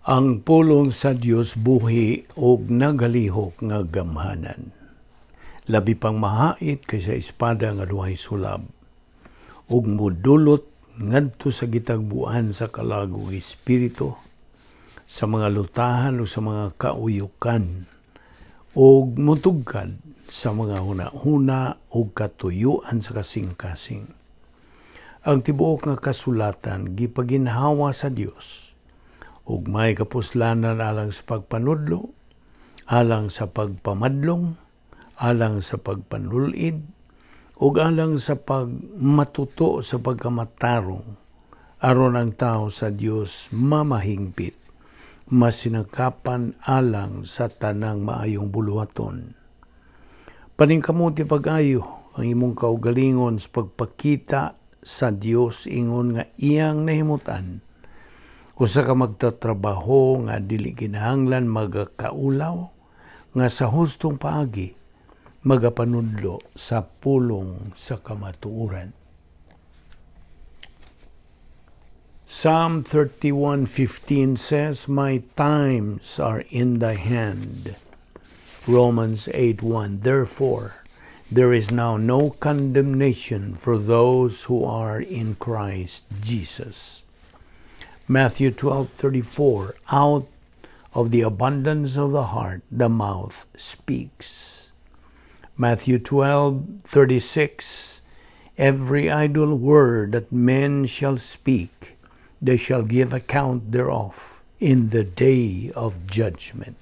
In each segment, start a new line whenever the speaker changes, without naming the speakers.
Ang pulong sa Dios buhi ug nagalihok nga gamhanan. Labi pang mahait kaysa espada nga duhay sulab ug mudulot ngadto sa gitagbuan sa kalag ug espiritu, sa mga lutahan o sa mga kauyukan, ug mutugkad sa mga huna-huna ug katuyuan sa kasing-kasing. Ang tibuok nga kasulatan gipaginhawa sa Dios ug may kapuslanan alang sa pagpanudlo, alang sa pagpamadlong, alang sa pagpanulid, ug alang sa pagmatuto sa pagkamatarong, aron ang tao sa Dios mamahingpit, masinakapan alang sa tanang maayong buluhaton. Paningkamuti pag-ayo ang imong kaugalingon sa pagpakita sa Dios ingon nga iyang nahimutan usa ka magtatrabaho nga dili kinahanglan magakaulaw, nga sa hustong paagi magapanudlo sa pulong sa kamatuoran. Psalm 31:15 says, "My times are in thy hand." Romans 8:1, "Therefore, there is now no condemnation for those who are in Christ Jesus." Matthew 12:34, "Out of the abundance of the heart, the mouth speaks." Matthew 12:36, "Every idle word that men shall speak, they shall give account thereof in the day of judgment."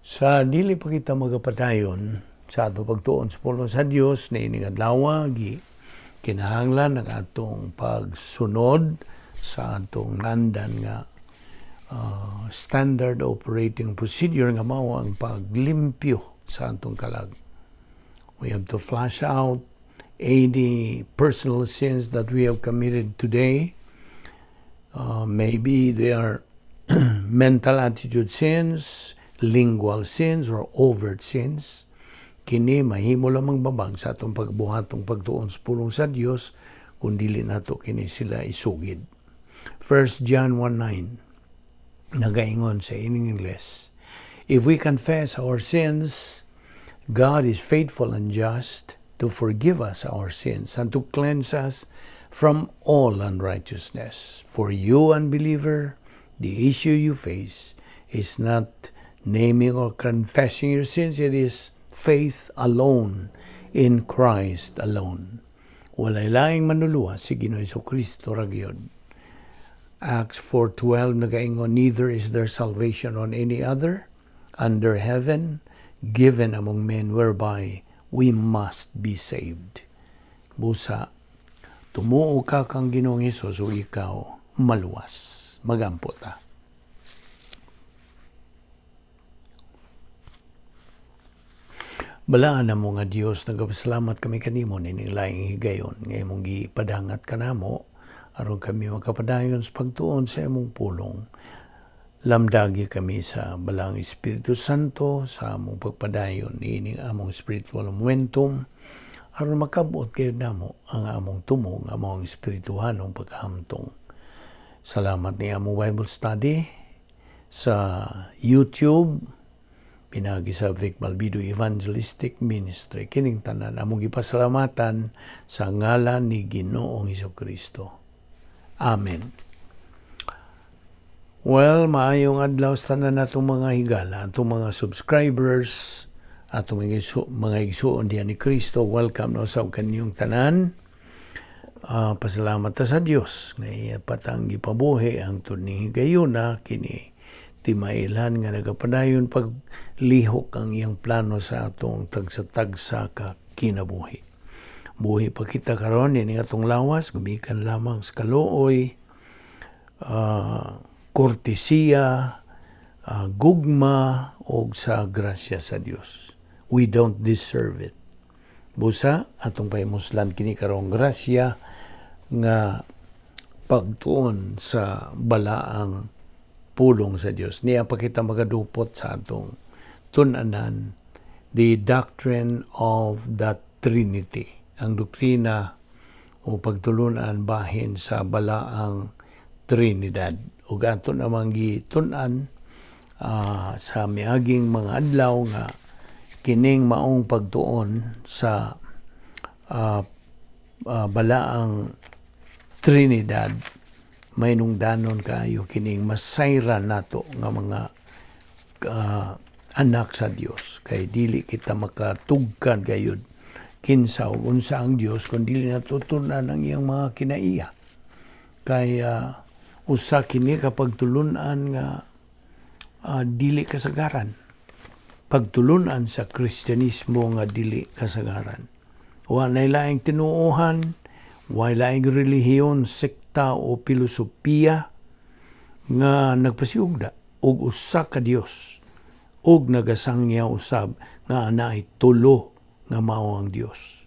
Sa dili pa kita magapadayon sa ato pagtuon sa pulong sa Dios niining adlaw, gi kinahanglan ang atong pagsunod sa atong nandan nga standard operating procedure nga mao ang paglimpyo sa atong kalag. We have to flush out any personal sins that we have committed today. Maybe they are mental attitude sins, lingual sins, or overt sins. Kini mahimo lamang babag sa atong pagbuhatong pagtuon sa pulong sa Dios kung dili nato kini sila isugid. 1 John 1:9 nagaingon sa ining Ingles, "If we confess our sins, God is faithful and just to forgive us our sins and to cleanse us from all unrighteousness." For you, unbeliever, the issue you face is not naming or confessing your sins, it is faith alone in Christ alone. Walay laing manuluwas, si Ginoo Kristo ra gyud. Acts 4:12 nagaingon, "Neither is there salvation on any other under heaven given among men whereby we must be saved." Busa, tumuo ka kang Ginoong Hesus ug ikaw maluwas. Magampo ta. Balaan na mo nga Dios, nagapasalamat kami kanimo nining laing higayon nga imong gipadangat kanamo aron kami makapadayon sa pagtuon sa imong pulong. Lamdagi kami sa Balaang Espiritu Santo sa among pagpadayon niining among spiritual momentum aron makabot kayo namo ang among tumong, among espirituhanong pagkahamtong. Salamat ni among Bible study sa YouTube pinagi sa Vic Balbido Evangelistic Ministry. Kining tanan among gipasalamatan sa ngalan ni Ginoong Kristo. Amen. Well, maayong adlaw sa tanan natong mga higala, atong mga subscribers, atong mga igsuon diyan ni Kristo. Welcome na sa kanyong tanan. Pasalamat ta sa Dios nga iya patang gipabuhi ang ni higayuna kini timailhan nga nagapadayon paglihok ang iyang plano sa atong tagsa-tagsa ka kinabuhi. Buhi pa kita karon ini atong lawas gumikan lamang sa kaluoy, kortesiya, gugma og sa grasya sa Dios. We don't deserve it. Busa atong pahimuslan kini karong grasya nga pagtuon sa balaang pulong sa Dios. Niya pa kita magadupot sa atong tun-anan, the doctrine of the Trinity. Ang doktrina o pagtulunan bahin sa balaang Trinidad. Ug ato namang gitun-an sa miaging mga adlaw nga kining maong pagtuon sa balaang Trinidad may nungdanon kaayo kining masayran nato nga mga anak sa Dios, kay dili kita makatugkad gayud kinsa ug unsa ang Dios kung dili natutun-an ang iyang mga kinaiya, kay usa kini ka pagtulun-an nga dili kasagaran, pagtulun-an sa Kristyanismo nga dili kasagaran. Wa nay laing tinuohan, way laing relihiyon, sekta o filosofiya nga nagpasiugda og usa ka Dios ug nagasangyaw usab nga anaay tulo nga mao ang Dios.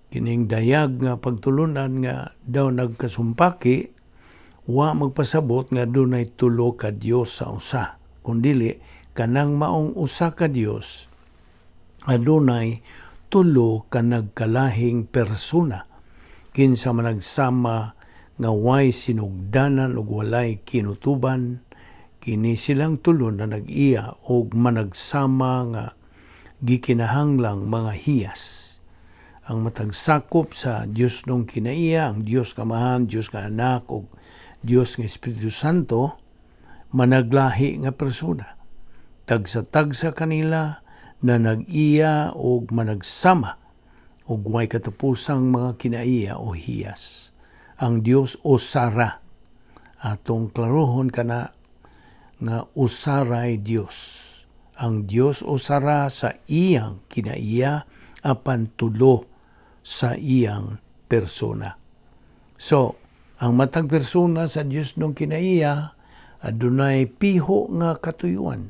Kining dayag nga pagtulunan nga daw nagkasumpaki wa magpasabot nga dunay tulo ka Dios sa usa, kundili kanang maong usa ka Dios adunay tulo ka nagkalahing persona kinsa managsama nga way sinugdanan ug walay kinutuban. Kini silang tulo na nag-iya og managsama nga gikinahanglang mga hiyas. Ang matag sakop sa Dios nung kinaiya, ang Dios nga Amahan, Dios nga Anak ug Dios nga Espiritu Santo, managlahi nga persona. Tagsa-tagsa kanila na nag-iya og managsama ug way katapusang mga kinaiya o hiyas. Ang Dios usara. Atong klarohon kana nga usaray Dios. Ang Dios usara sa iyang kinaiya apan tulo sa iyang persona. So, ang matag persona sa Dios nung kinaiya adunay piho nga katuyuan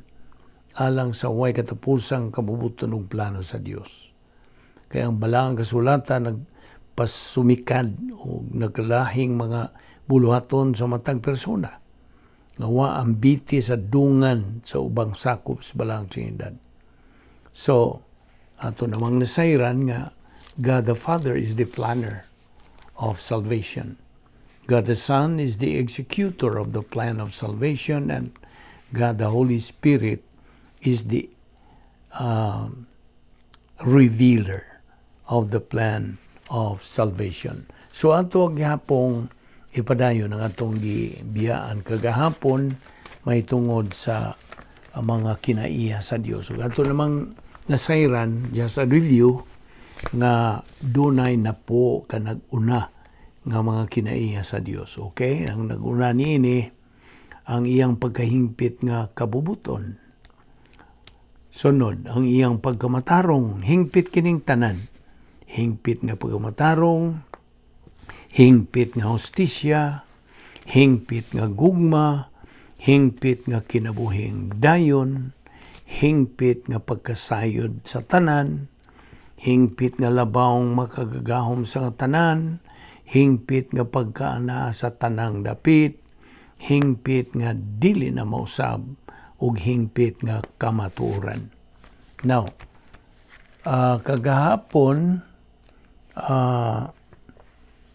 alang sa way katapusang kabubuton ug plano sa Dios. Kaya ang balaang kasulatan nagpasumikad o naglahing mga buluhaton sa matag persona nga wa ambiti sa dungan sa ubang sakop sa balaang Trinidad. So, ato namang nasayran nga God the Father is the planner of salvation. God the Son is the executor of the plan of salvation, and God the Holy Spirit is the revealer of the plan of salvation. So ato gihapong ipadayon ang atong gibiyaan kagahapon may tungod sa mga kinaiya sa Dios. So ato namang nasayran, just a review, nga dunay napo ka nag-una nga mga kinaiya sa Dios. Okay? Ang nag-una niini, ang iyang pagkahingpit nga kabubuton. Sunod, ang iyang pagkamatarong, hingpit kining tanan. Hingpit nga pagkamatarong, hingpit nga hustisya, hingpit nga gugma, hingpit nga kinabuhing dayon, hingpit nga pagkasayod sa tanan, hingpit nga labawng makagagahom sa tanan, hingpit nga pagkaana sa tanang dapit, hingpit nga dili na mausab, ug hingpit nga kamatuoran. Now, kagahapon,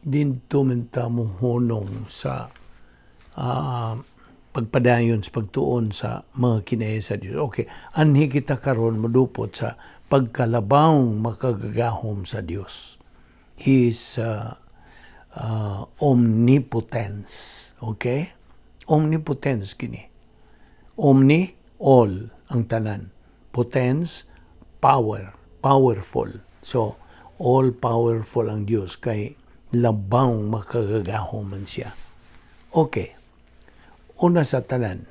didto man ta mohunong sa pagpadayon sa pagtuon sa mga kinaiya sa Dios. Okay, anhi kita karon modupot sa pagkalabawng makagagahom sa Dios. His omnipotence. Okay? Omnipotence kini. Omni, all, ang tanan. Potence, power, powerful. So, all powerful ang Dios kay labawng makagagahom man siya. Okay. Una sa tanan,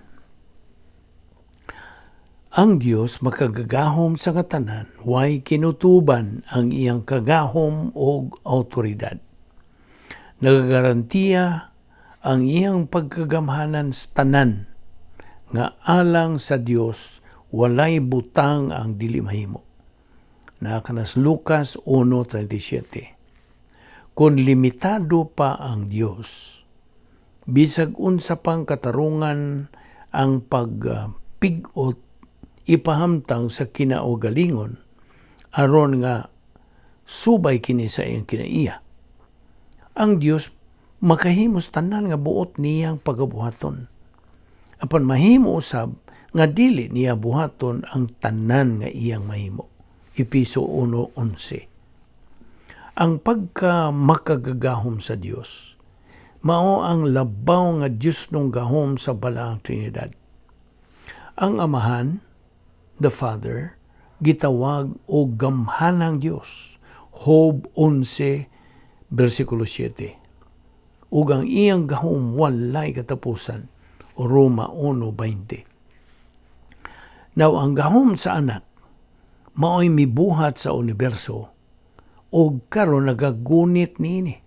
ang Dios makagagahom sa katanan, way kinutuban ang iyang kagahom o autoridad. Nagagarantiya ang iyang pagkagamhanan sa tanan nga alang sa Dios walay butang ang dili mahimo. Nakanas Lucas 1:37. Kung limitado pa ang Dios, bisag unsa pang katarungan ang pagpigot ipahamtang sa kinaugalingon aron nga subay kini sa iyang kinaiya. Ang Dios makahimos tanan nga buot niyang pagabuhaton. Apan mahimo usab nga dili niya buhaton ang tanan nga iyang mahimo. Epeso 1:11. Ang pagka makagagahom sa Dios mao ang labaw nga Diosnong gahom sa Balaang Trinidad. Ang Amahan, the Father, gitawag og gamhanang Dios. Job 11 versikulo 7. Ug ang iyang gahom walay katapusan. Roma 1:20. Now, ang gahom sa Anak mao'y mibuhat sa universo ug karon nagagunit niini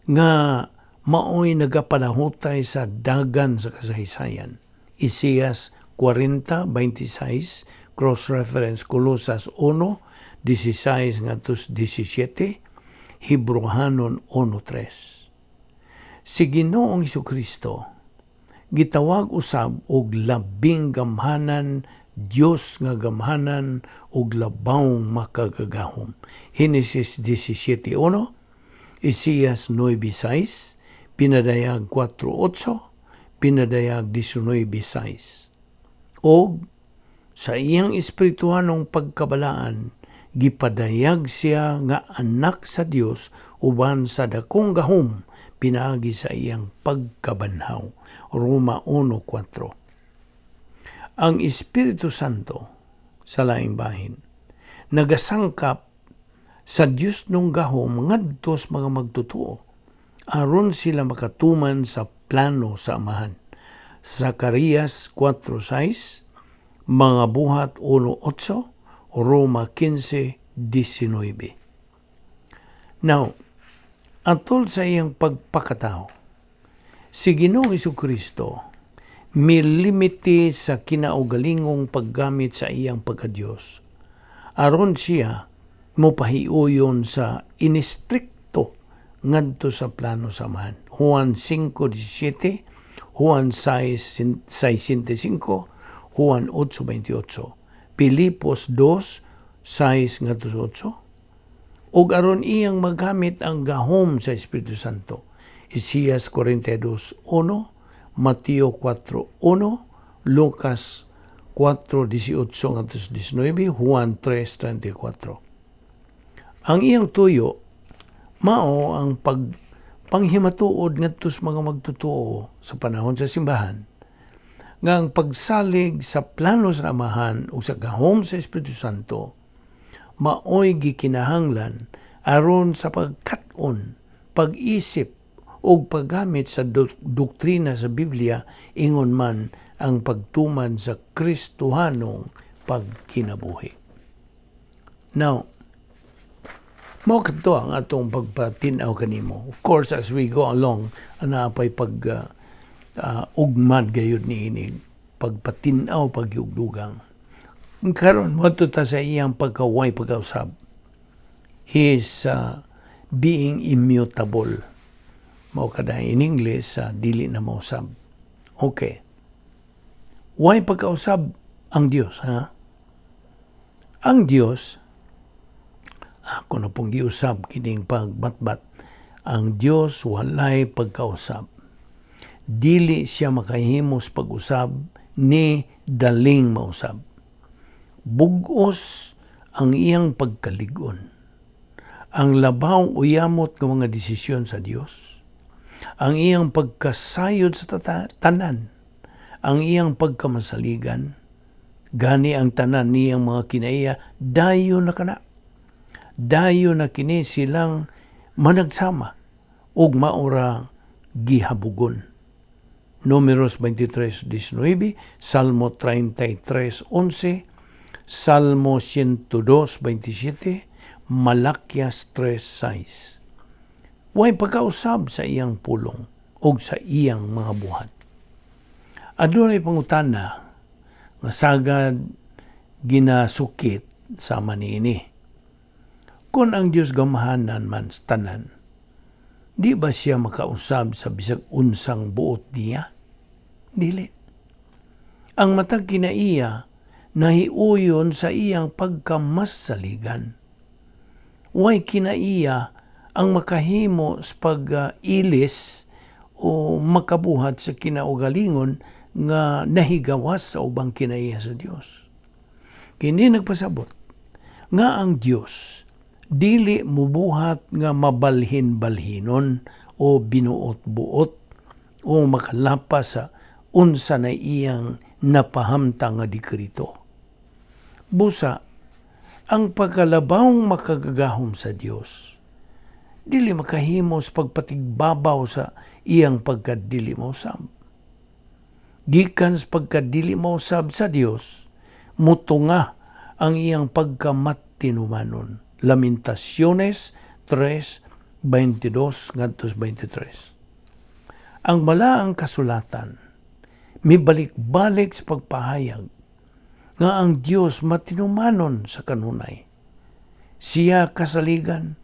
nga mao'y nagapanahutay sa dagan sa kasaysayan. Isaias 40:26, cross-reference Colosas 1:16 ngadto 17, Hebreohanon 1:3. Si Ginoong Kristo gitawag usab og labing gamhanan, Dios nga gamhanan ug labawng makagagahom. Henesis 17:1, Isaias 9:6, Pinadayag 4:8, Pinadayag 19:6. Og sa iyang espirituhanong pagkabalaan, gipadayag siya nga anak sa Dios uban sa dakong gahom pinaagi sa iyang pagkabanhaw. Roma 1:4. Ang Espiritu Santo, sa laing bahin, nagasangkap sa Diosnong gahom ngadto sa mga magtotoo aron sila makatuman sa plano sa Amahan. Zacarias 4:6, Mga Buhat 1:8, Roma 15:19. Now, atol sa iyang pagpakatao, si Ginoong Kristo milimite sa kinaugalingong paggamit sa iyang pagkadiyos aron siya mopahiuyon sa inistrikto ngadto sa plano sa Amahan. Juan 5:17, Juan 6:65, Juan 8:28, Pilipos 2:6 ngadto sa 8. Ug aron iyang magamit ang gahom sa Espiritu Santo. Isaias 42:1, Mateo 4:1, Lucas 4:18 ngadto sa 19, Juan 3:34. Ang iyang tuyo mao ang pag panghimatuod ngadto sa mga magtotoo sa panahon sa simbahan nga ang pagsalig sa plano sa Amahan ug sa gahom sa Espiritu Santo maoy gikinahanglan aron sa pagkat-on, pag-isip ug paggamit sa doktrina sa Biblia, ingon man ang pagtuman sa Kristohanong pagkinabuhi. Now, mao kadto ang atong pagpatin-aw kanimo. Of course, as we go along, naa pay pag ugmad gayud niini, pagpatin-aw, pagyugdugang. Karon moadto ta sa iyang pagkaway pagkausab. He is being immutable. Mao kada in English, dili na mausab. Okay. Way pagkausab ang Dios, ha? Ang Dios, ako na pong giusab kining pagbatbat, ang Dios walay pagkausab. Dili siya makahimos pag-usab ni daling mausab. Bugos ang iyang pagkalig-on. Ang labaw uyamot nga mga desisyon sa Dios. Ang iyang pagkasayod sa tanan. Ang iyang pagkamasaligan. Gani ang tanan niyang mga kinaiya, dayon na kana. Dayon na kini silang managsama ug maura gihabugon. Números 23:19, Salmo 33:11, Salmo 102:27, Malakias 3:6. Way pagkausab sa iyang pulong o sa iyang mga buhat. Adunay pangutana nga sagad ginasukit sama niini. Kung ang Dios gamhanan man sa tanan, di ba siya makausab sa bisag unsang buot niya? Dili. Ang matag kinaiya nahiuyon sa iyang pagkamasaligan. Way kinaiya ang makahimo sa pag-ilis o makabuhat sa kinaugalingon nga nahigawas sa ubang kinaiya sa Dios. Kini nagpasabot nga ang Dios dili mubuhat nga mabalhin-balhinon o binuot-buot o makalapas sa unsa na iyang napahamtang nga dikrito. Busa, ang pagkalabawng makagagahom sa Dios dili makahimo sa pagpatigbabaw sa iyang pagkadili mausab. Gikan sa pagkadili mausab sa Dios, mutunga ang iyang pagkamatinumanon. Lamentaciones 3:22 ngadto 23. Ang Balaang Kasulatan mibalik-balik sa pagpahayag nga ang Dios matinumanon sa kanunay. Siya kasaligan,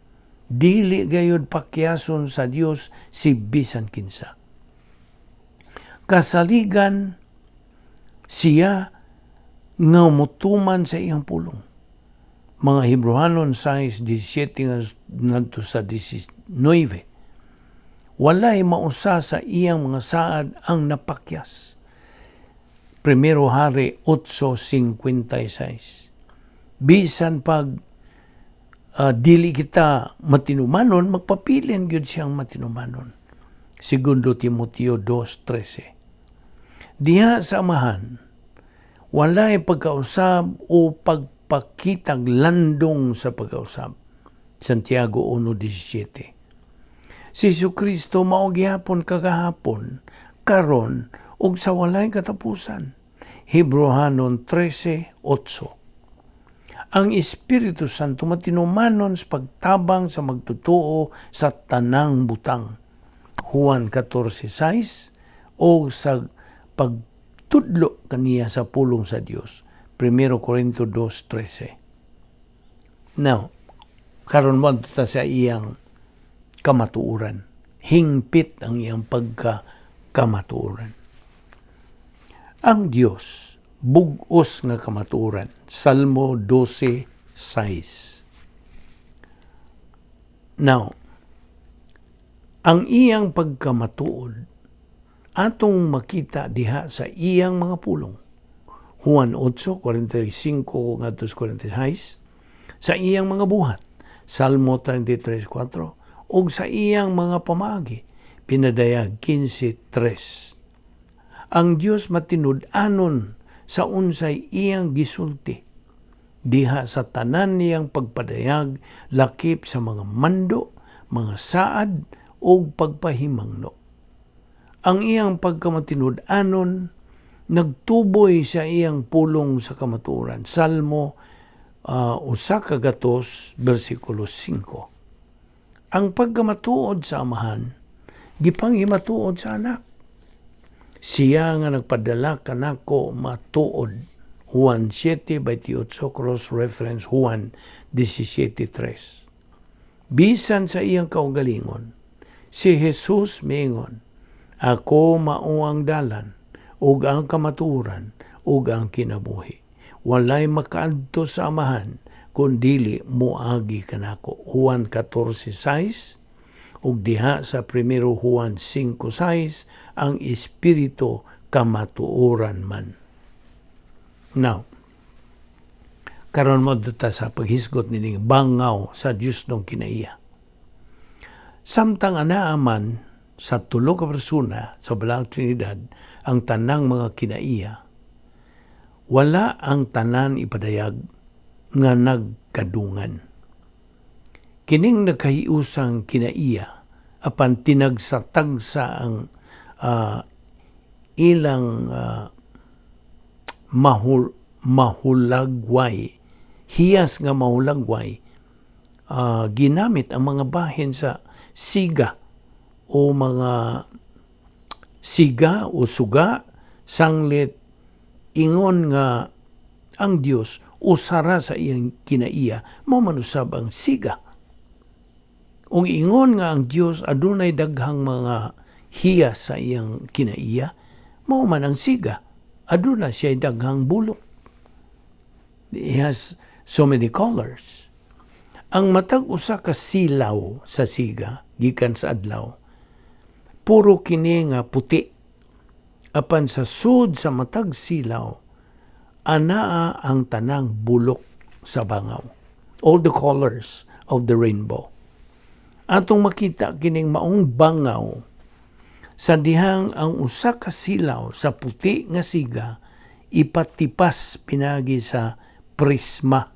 dili gayud pakyason sa Dios si bisan kinsa. Kasaligan siya nga mutuman sa iyang pulong. Mga Hebreohanon 6:17 ngadto sa 19. Walay mausa sa iyang mga saad ang napakyas. Primero Hari 8:56. Bisan pag dili kita matinumanon, magpapilin gyud siyang matinumanon. Segundo Timoteo 2:13. Diha sa Amahan, walay pagkausab o pagpakitag landong sa pagkausab. Santiago 1:17. Si Kristo mao gihapon kagahapon, karon ug sa walay katapusan. Hebreohanon 13:8. Ang Espiritu Santo matinumanon sa pagtabang sa magtotoo sa tanang butang. Juan 14:6 o sa pagtudlo kaniya sa pulong sa Dios. 1 Corinto 2:13. Now, karon mo ta sa iyang kamatuoran. Hingpit ang iyang pagka kamatuoran. Ang Dios bug-os nga kamatuoran. Salmo 12:6. Now, ang iyang pagkamatuod atong makita diha sa iyang mga pulong. Juan 8:45 ngadto 46, sa iyang mga buhat, Salmo 33:4, ug sa iyang mga pamaagi, Pinadayag 15:3. Ang Dios matinud-anon sa unsay iyang gisulti diha sa tanan niyang pagpadayag, lakip sa mga mando, mga saad ug pagpahimangno. Ang iyang pagkamatinud-anon nagtuboy sa iyang pulong sa kamatuoran. Salmo 100 bersikulo 5. Ang pagkamatuod sa Amahan gipanghimatuod sa Anak. Siya nga nagpadala kanako matuod. Juan 7:28, cross reference Juan 17:3. Bisan sa iyang kaugalingon, si Jesus miingon, "Ako mao ang dalan ug ang kamatuoran ug ang kinabuhi. Walay makaadto sa Amahan kun dili moagi kanako." Juan 14:6 ug diha sa 1 Juan 5:6, ang Espiritu kamatuoran man. Now, karon mo ta sa paghisgot nining bangaw sa Dios ng kinaiya. Samtang anaa man sa tulo ka persona sa Balaang Trinidad ang tanang mga kinaiya, wala ang tanan ipadayag nga nagkadungan. Kining nagkahiusang kinaiya apan tinagsa-tagsa ang ilang mahulagway, hiyas nga mahulagway, ginamit ang mga bahin sa siga o mga siga o suga, sanglit ingon nga ang Dios usara sa iyang kinaiya, mao man usab ang siga. Ung ingon nga ang Dios adunay daghang mga hiyas sa iyang kinaiya, mao man ang siga, aduna siya daghang bulok. He has so many colors. Ang matag usa ka silaw sa siga gikan sa adlaw, puro kini nga puti. Apan sa sud sa matag silaw, anaa ang tanang bulok sa bangaw. All the colors of the rainbow. Atong makita kining maong bangaw sa dihang ang usa ka silaw sa puti nga siga ipatipas pinagi sa prisma,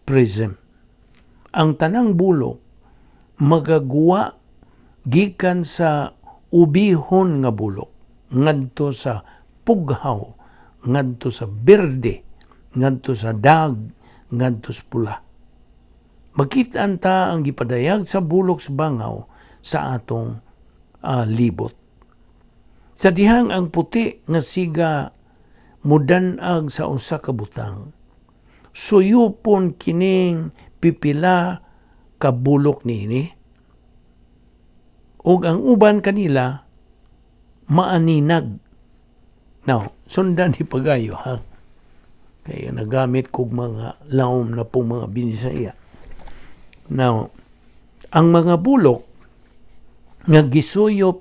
prism. Ang tanang bulok magaguwa gikan sa ubihon nga bulok ngadto sa pughaw, ngadto sa berde, ngadto sa dag, ngadto sa pula. Makita ta ang gipadayag sa bulok sa bangaw sa atong libot. Sa dihang ang puti nga siga mudan-ag sa usa ka butang, suyupon kining pipila ka bulok niini ug ang uban kanila maaninag. Now, sundan ni pagayo ha. Kaya nagamit kog mga laom na pong mga Binisaya. Now, ang mga bulok nga gisuyop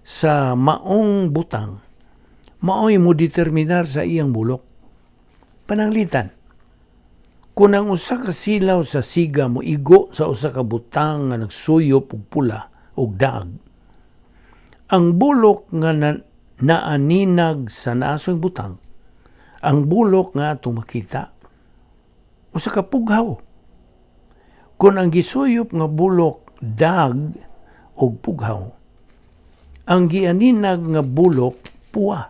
sa maong butang, maoy mo determinar sa iyang bulok. Pananglitan, kung ang usa ka silaw sa siga mo igo sa usa ka butang nga nagsuyop og pula og daag, ang bulok nga naaninag sa naasoy butang, ang bulok nga atong makita, usa ka pughaw. Kung ang gisuyop nga bulok dag og pughaw, ang gianinag nga bulok pula.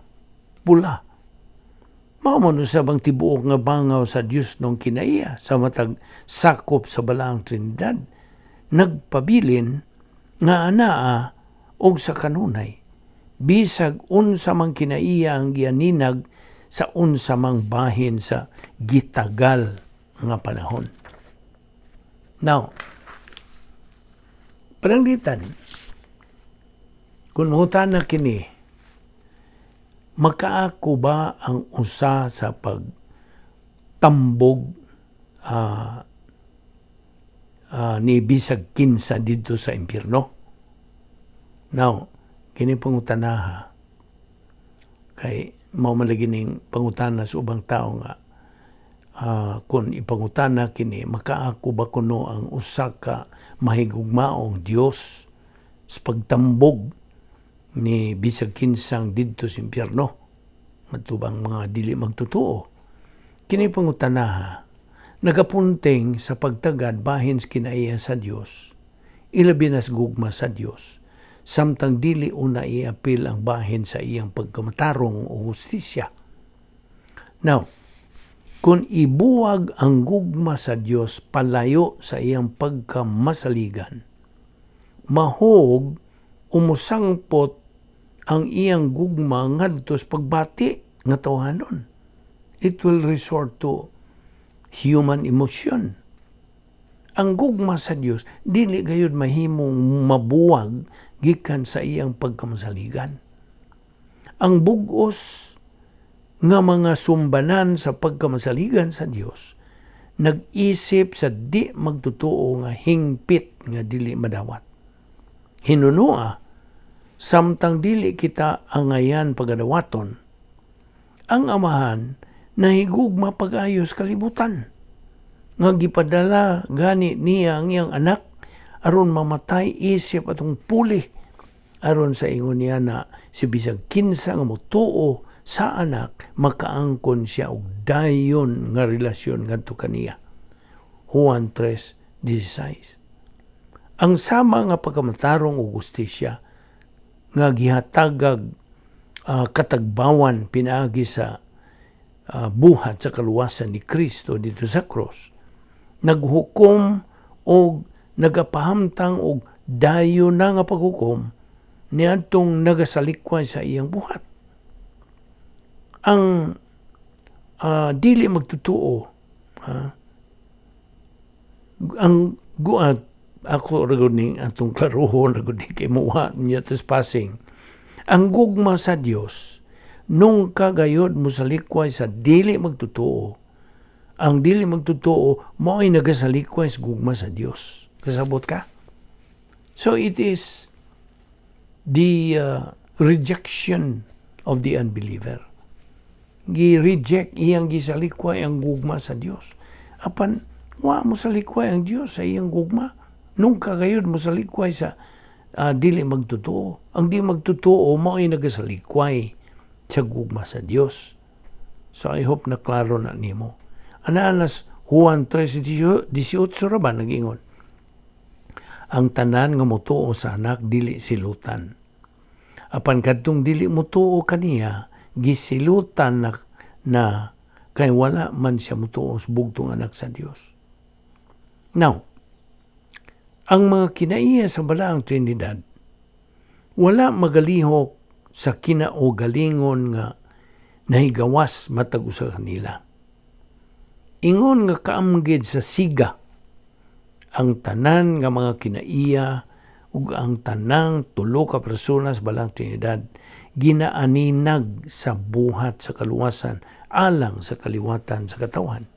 Mao man usab ang tibuok nga bangaw sa Dios nung kinaiya sa matag sakop sa Balaang Trinidad, nagpabilin nga anaa og sa kanunay bisag unsa mang kinaiya ang gianinag sa unsa mang bahin sa gitagal nga panahon. Now, pananglitan, kung mangutana kini, makaako ba ang usa sa pagtambog ni bisag kinsa didto sa impyerno? Now, kini pangutanaha kay mao man lagi ning pangutana sa ubang tao nga kung ipangutana kini, makaako ba kuno ang usa ka mahigugmaong Dios sa pagtambog ni bisag kinsang didto sa impyerno, matubang mga dili magtotoo? Kini pangutanaha nagapunting sa pagtagad bahin sa kinaiya sa Dios, ilabi na sa gugma sa Dios, samtang dili una iapil ang bahin sa iyang pagkamatarong o hustisya. Now, kung ibuwag ang gugma sa Dios palayo sa iyang pagkamasaligan, mahog umusangpot ang iyang gugma ngadto sa pagbati nga tawhanon. It will resort to human emotion. Ang gugma sa Dios dili gayud mahimong mabuwag gikan sa iyang pagkamasaligan. Ang bugos nga mga sumbanan sa pagkamasaligan sa Dios nag-isip sa di magtotoo nga hingpit nga dili madawat. Hinunua, samtang dili kita angayan pagadawaton, ang Amahan nahigugma pag-ayos kalibutan, nga gipadala gani niya ang iyang anak aron mamatay isip atong puli, aron sa ingon niya na si bisag kinsa nga motuo sa anak, makaangkon siya og dayon nga relasyon ngadto kaniya. Juan 3:16. Ang sama nga pagkamatarong og hustisya nga gihatagag katagbawan pinaagi sa buhat sa kaluwasan ni Kristo didto sa cross, naghukom og nagapahamtang og dayon na nga paghukom niadtong nagasalikway sa iyang buhat. Ang dili magtotoo, ang guat ako ra ning atong klarohon ra gud ni kay muha niya tas passing. Ang gugma sa Dios nung kagayod mo salikway sa dili magtotoo. Ang dili magtotoo mao'y nagasalikway sa gugma sa Dios. Kasabot ka? So it is the rejection of the unbeliever. Gi-reject, iyang gisalikway ang gugma sa Dios. Apan wa mo salikway ang Dios sa iyang gugma. Nung kagayod mo salikway sa dili magtotoo. Ang di magtotoo mao ay nagasalikway sa gugma sa Dios. So I hope na klaro na nimo. Ana nas Juan 3:18 ra ba nag-ingon? Ang tanan nga motuo sa Anak dili silutan. Apan kadtong dili motuo kaniya, gisilutan na kay wala man siya motuo sa bugtong Anak sa Dios. Now, ang mga kinaiya sa Balaang Trinidad wala magalihok sa kinaugalingon nga nahigawas matag usa kanila. Ingon nga kaamgid sa siga ang tanan nga mga kinaiya ug ang tanang tulo ka personas Balaang Trinidad ginaaninag sa buhat sa kaluwasan alang sa kaliwatan sa katawhan.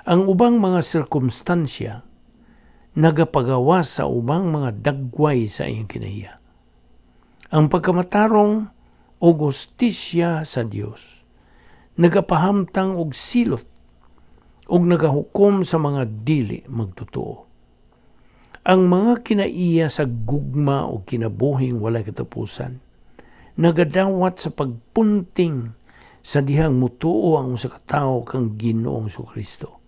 Ang ubang mga sirkumstansya nagapagawas sa ubang mga dagway sa iyang kinaiya. Ang pagkamatarong o hustisya sa Dios nagapahamtang og silot ug nagahukom sa mga dili magtotoo. Ang mga kinaiya sa gugma o kinabuhing walay katapusan nagadawat sa pagpunting sa dihang mutuo ang usa ka tawo kang Ginoong Kristo.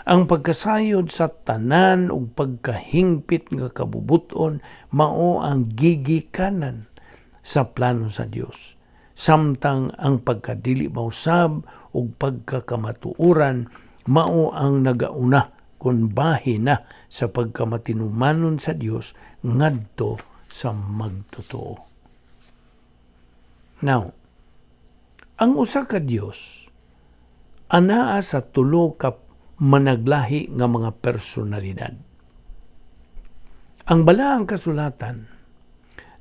Ang pagkasayod sa tanan ug pagkahingpit nga kabubuton mao ang gigikanan sa plano sa Dios. Samtang ang pagkadili mausab ug pagkakamatuoran mao ang nagauna kon bahin na sa pagkamatinumanon sa Dios ngadto sa magtotoo. Now, ang usa ka Dios anaa sa tulo ka managlahi nga mga personalidad. Ang Balaang Kasulatan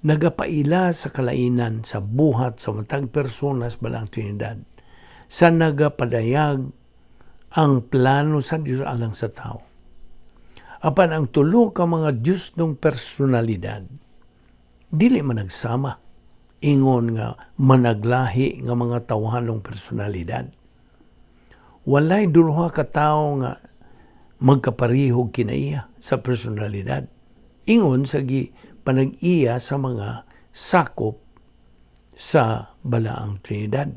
nagapaila sa kalainan sa buhat sa matag personas Balaang Trinidad sa nagapadayag ang plano sa Dios alang sa tao. Apan ang tulo ka mga Dios ng personalidad dili managsama ingon nga managlahi nga mga tawhanong personalidad. Walay duha ka tawo nga magkaparehog kinaiya sa personalidad. Ingon sa gi panag-iya sa mga sakop sa Balaang Trinidad.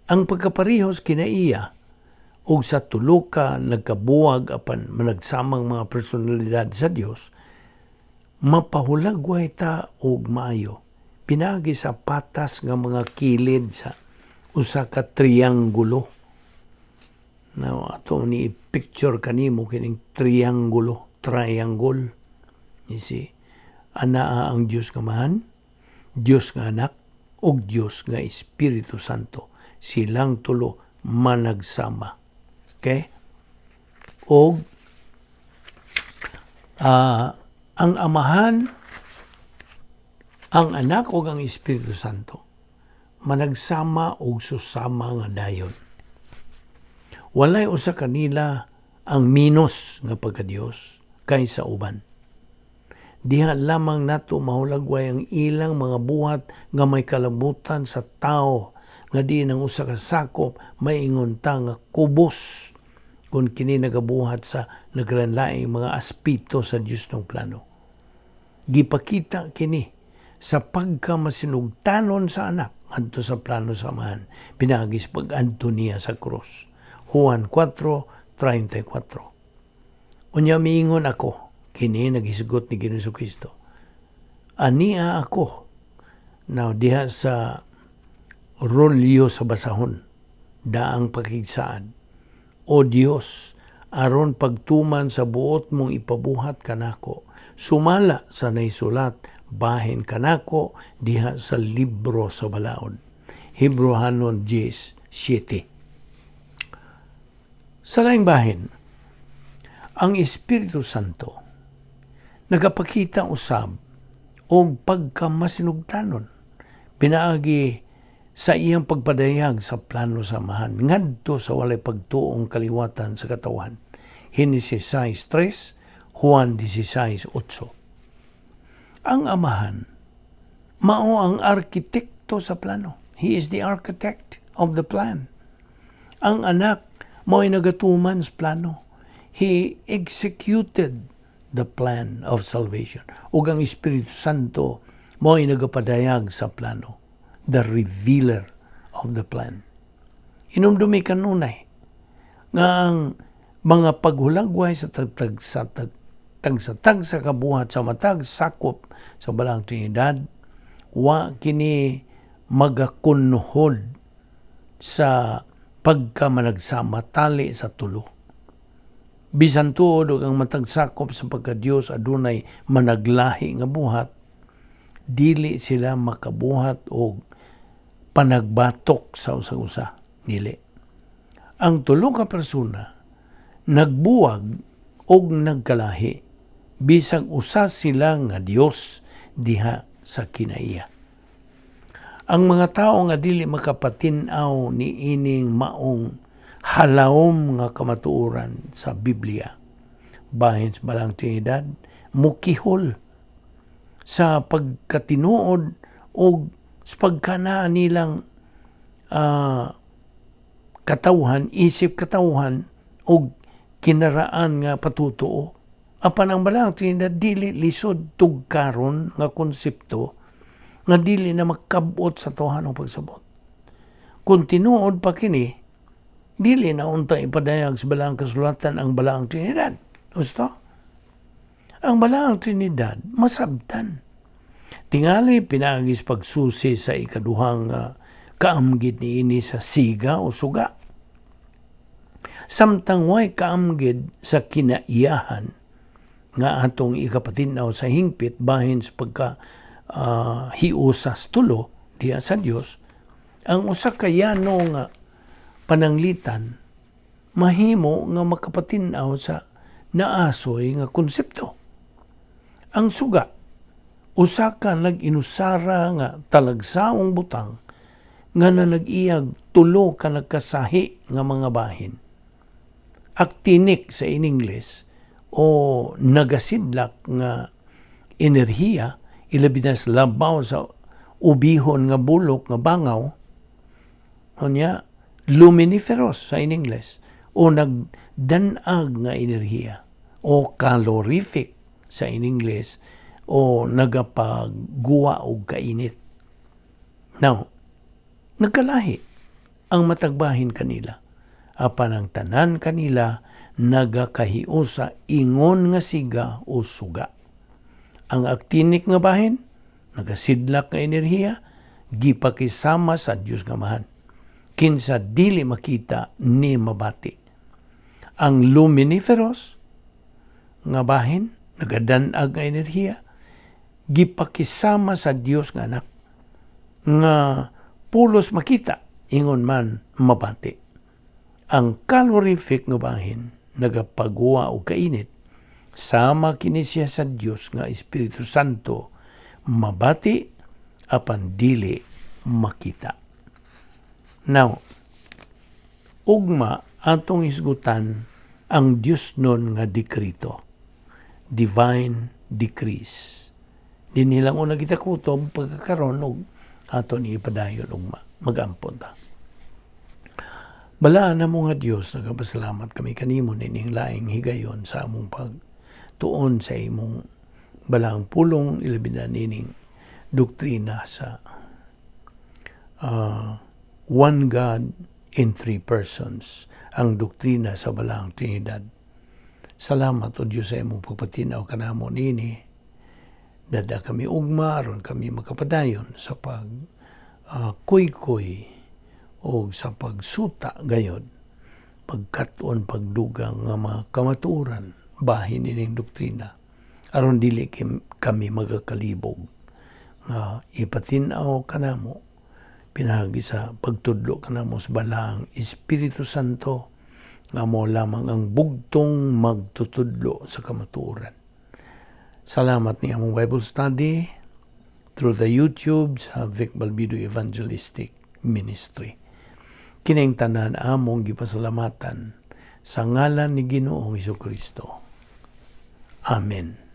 Ang pagkaparehos kinaiya og sa tulo ka nagkabuwag apan managsamang mga personalidad sa Dios, mapahulagway ta og maayo pinaagi sa patas nga mga kilid sa usa ka trianggulo. Now, ato ni picture kanimo kining trianggulo, triangle. You see? Anaa ang Dios nga Amahan, Dios nga Anak, ug Dios nga Espiritu Santo. Silang tulo managsama. Okay? Og ang Amahan, ang Anak ug ang Espiritu Santo managsama og susama nga dayon. Walay usa kanila ang minus nga pagka-Dios kaysa uban. Diha lamang nato mahulagway ang ilang mga buhat nga may kalabutan sa tao nga di ang usa ka sakop maingon ta nga kubos kung kini nagabuhat sa naglainlaing mga aspeto sa Dios ng plano. Gipakita kini sa pagkamasinugtanon sa Anak ngadto sa plano sa Amahan pinaagi sa pag-adto niya sa krus. Juan 4:34. Unya miingon ako, kini naghisgot ni Ginoong Kristo. Ania ako. Now diha sa rolyo sa basahon, daang pakigsaad. O Dios, aron pagtuman sa buot mong ipabuhat kanako, sumala sa naisulat bahin kanako diha sa libro sa balaod. Hebreohanon 10:7. Sa laing bahin, ang Espiritu Santo nagapakita usab og pagkamasinugtanon pinaagi sa iyang pagpadayag sa plano sa Amahan ngadto sa walay pagtuong kaliwatan sa katawan. Henesis 6:3, Juan 16:8. Ang Amahan Mao ang arkitekto sa plano. He is the architect of the plan. Ang Anak mao'y nagatuman sa plano. He executed the plan of salvation. Ug ang Espiritu Santo mao'y nagapadayag sa plano. The revealer of the plan. Inumdumi kanunay nga ang mga paghulagway sa tagtag sa tag, tag sa tagsa kabuhat sa matag sakop sa Balaang Trinidad, wa kini magakunhod sa pagkamanagsama tali sa tulo. Bisan tuod og ang matag sakop sa pagka-Dios adunay managlahi nga buhat, dili sila makabuhat og panagbatok sa usag-usa. Dili. Ang tulo ka persona nagbuwag og nagkalahi bisag usa sila nga Dios diha sa kinaiya. Ang mga tao nga dili makapatin-aw ni ining maong halawom nga kamatuoran sa Biblia bahin sa Balaang Trinidad mukihol sa pagkatinuod o sa pagkanaa nilang katawhan, isip katawhan og kinaraan nga patutuo. Apan ang Balaang Trinidad dili lisod tugkaron nga konsepto nga dili na makabot sa tawhanong pagsabot. Kung tinuod pa kini, dili na unta ipadayag sa Balaang Kasulatan ang Balaang Trinidad. Gusto? Ang Balaang Trinidad masabtan. Tingali pinaagi sa pagsusi sa ikaduhang kaamgid niini sa siga o suga. Samtang way kaamgid sa kinaiyahan nga atong ikapatinaw sa hingpit bahin sa pagka hiusas tulo diha sa Dios, ang usa ka yano nga pananglitan mahimo nga makapatinaw sa naasoy nga konsepto. Ang suga, usa ka nag-inusara nga talagsaong butang nga nanag-iyag tulo ka nagkasahi nga mga bahin. Actinic sa in English o nagasidlak nga enerhiya, ilabi na sa labaw sa ubihon nga bulok nga bangaw, unya luminiferous sa in English o nagdanag nga enerhiya, o calorific sa in English o nagapagguwa og kainit. Now, nagkalahi ang matag bahin kanila. Apan ang tanan kanila nagakahiusa ingon nga siga o suga. Ang actinic nga bahin, nagasidlak nga enerhiya, gipakisama sa Dios nga Amahan, kinsa dili makita ni mabati. Ang luminiferous nga bahin, nagadanag nga enerhiya, gipakisama sa Dios nga Anak nga pulos makita ingon man mabati. Ang calorific nga bahin, nagapaguwa og kainit, sama kini siya sa Dios nga Espiritu Santo, mabati apan dili makita. Now, ugma atong hisgutan ang Dios nun nga dikrito. Divine decrees. Dinhi lang una kita kutob pagkakaron og ato ni ipadayon ugma. Mag-ampo ta. Balaan namo nga Dios, nagapasalamat kami kanimo nining laing higayon sa among pagtuon sa imong balaang pulong, ilabi na nining doktrina sa one God in three persons, ang doktrina sa Balaang Trinidad. Salamat, O Diyos, sa imong pagpatinaw kanamo nini. Dad-a kami ugma aron kami makapadayon sa pag kuy-kuy o sa pagsuta gayod, pagkat-on, pagdugang nga mga kamatuoran bahin ining doktrina aron dili kami magakalibog nga ipatin-aw kanamo pinaagi sa pagtudlo kanamo sa Balaang Espiritu Santo nga mo lamang ang bugtong magtutudlo sa kamatuoran. Salamat ni among Bible study through the YouTube sa Vic Balbido Evangelistic Ministry. Kining tanan among gipasalamatan sa ngalan ni Ginoong Kristo. Amen.